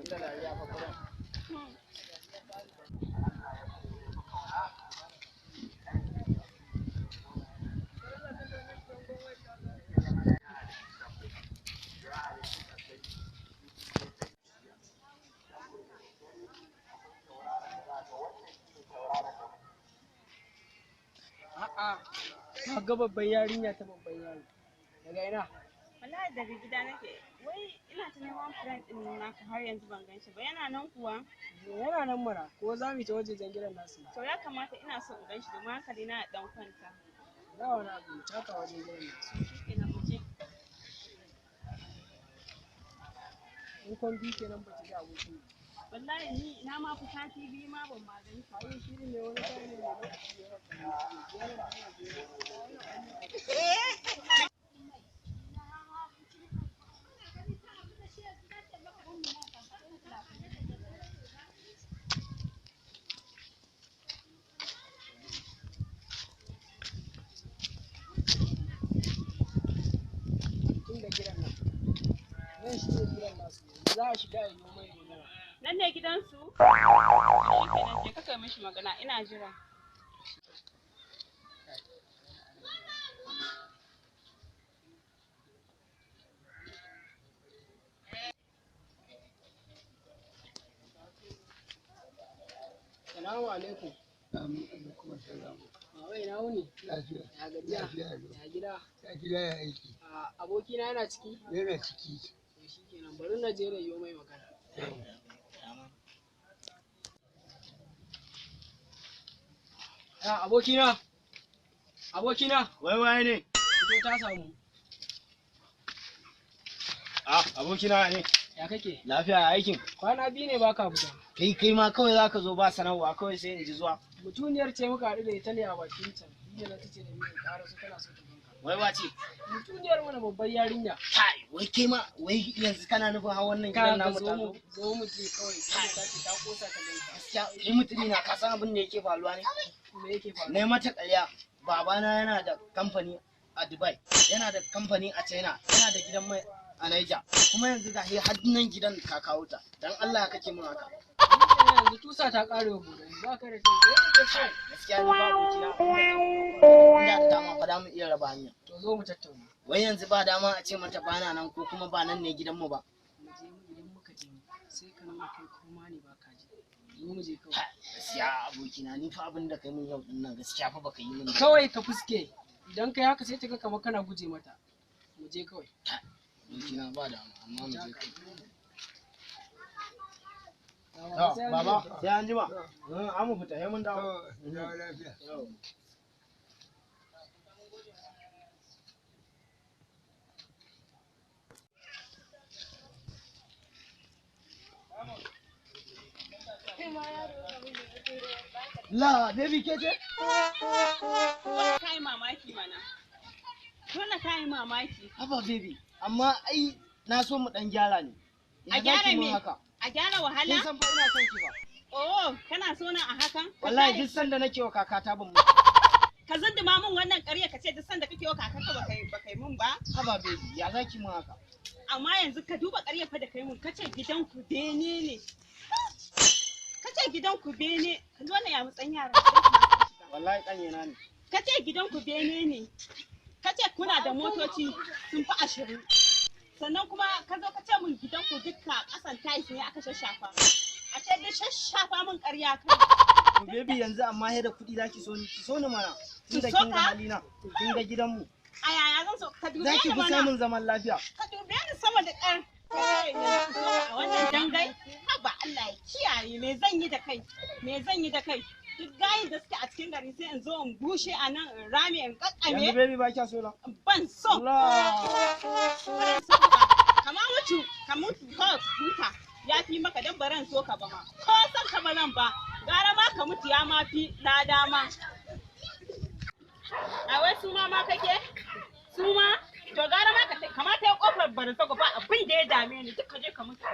Inda dariya fa kuma. A'a, na ga babban yarinya ta babban yaro. Daga ina? Wallahi daga gida nake. Wai ina ta neman friend din naka har yanzu ban gan shi ba. Yana nan kuwa? Yana nan mana, ko za mu ta wajejen gidan nasu ne. To ya kamata ina so in gan shi domin hankali na ya dan kwanta. Ba wani abu, mu taka wajen gidan nasu. Shikenan mu je. In kwan biyu kenan ba ki ga abokin ba. Wallahi ni na ma fi sati biyu ma ban ma gan shi ba. Ai shi ne wani kayan ne lokaci ya rasa ne. Yana da ana Tun da gidan nan. Nan shi ne gidan nasu. Za a shiga a yi mai magana. Nan ne gidansu? Shikenan je ka kai mishi magana ina jira. Salamu alaikum. Amin alaikum salam. Baba ina wuni? Lafiya. Ya gajiya? Lafiya lau. Ya gida? Ya gida ya aiki. A abokina yana ciki? Yana ciki. To shikenan bari na je na yi mai magana. Ya abokina! Abokina! Wai waye ne? Fito ta samu. Ah, abokina ne. Ya kake? Lafiya ya aikin. Kwana biyu ne baka fita. Kai kai ma kawai zaka zo ba sanarwa kawai sai in ji zuwa. Mutuniyar ce muka haɗu da ita ne a bakin can. Ni da ta ce da ni in ƙara so tana so ta ganka. Wai wace? Mutuniyar mana babbar yarinya. Kai, wai kai ma wai yanzu kana nufin hawan wannan Ka gidan ga namu zo ta mu zo? zo mu je kawai. Sai ta ce ta kosa ta ganka. Gaskiya kai mutumi na ka san abin da yake faruwa ne? Me yake faruwa? Na yi mata ƙarya. Babana yana da kamfani a Dubai, yana da kamfani a China, yana da gidan mai a Niger. Kuma yanzu ga har nan gidan ka kawo ta. Dan Allah ya kake min haka. Yanzu tusa ta ƙare wa gobe. Ba ka da kai. Gaskiya ni ba abokina. Ina da dama fa da mu iya raba hanya. To zo mu tattauna. Wai yanzu ba dama a ce mata bana nan ko kuma ba nan ne gidanmu ba. Mu je mu idan muka je mu sai ka nuna kai koma ne ba ka ji. Zo mu je kawai. Gaskiya abokina ni fa abin da kai min yau din nan gaskiya fa baka yi min ba. Kawai ka fuske. Idan kai haka sai ta ga kamar kana guje mata. Mu je kawai. Abokina ba dama amma mu je kai. Baba, sai an Baba jima. sai an jima. An mu fita sai mun dawo. To, dawo lafiya. La baby ke ce? Dole ka yi mamaki mana. Dole ka yi mamaki. Haba baby amma ai na so mu dan gyara ne. A Ya gyara zaki mun me? haka? A gyara Kin wahala? san fa ina son ki ba. Oh, kana so na a hakan? Ka Wallahi kyale duk sanda nake wa kakata ban mutu. Ka zunduma min wannan ƙarya ka ce duk sanda kake wa kakanka baka yi mun ba. Haba baby ya zaki mun haka? Amma yanzu ka duba ƙarya fa da kai mun kace gidan ku bene ne. Kace gidan ku bene. Ka zo na ya mutsan yara. Wallahi kanyena ne. Kace gidan ku bene ne. Kace kuna da motoci sun fi 20. Sannan kuma ka zo ka ce min gidan ku dukka ƙasan tiles ne aka shashafa. A ce duk shashafa min ƙarya kai. To baby yanzu amma sai da kuɗi zaki so ni ki so ni mana. Tunda So kin ga ka? halina kin ga gidanmu. A yaya zan so ka dube Zaki ni fi mana. samun zaman lafiya. Ka dube ni sama da ƙar. A wannan dangai, haba Allah ya kiyaye me zan yi da kai, me zan yi da kai. Duk gayin da suke a cikin gari sai in zo in bushe a nan in rame in Yanzu kakkame baby ba kya so na? ban so. Allah. Baran so ba. Kama mutu, ka mutu kawai ka huta. Ya fi maka dan baran so ka ba ma. Ko san ka ba zan ba. Gara ma ka mutu ya ma fi lada ma. A wai su ma ma kake? Su ma? To gara ma ka kamata ya kofar barin ba abin da ya dame ni duk ka je ka mutu.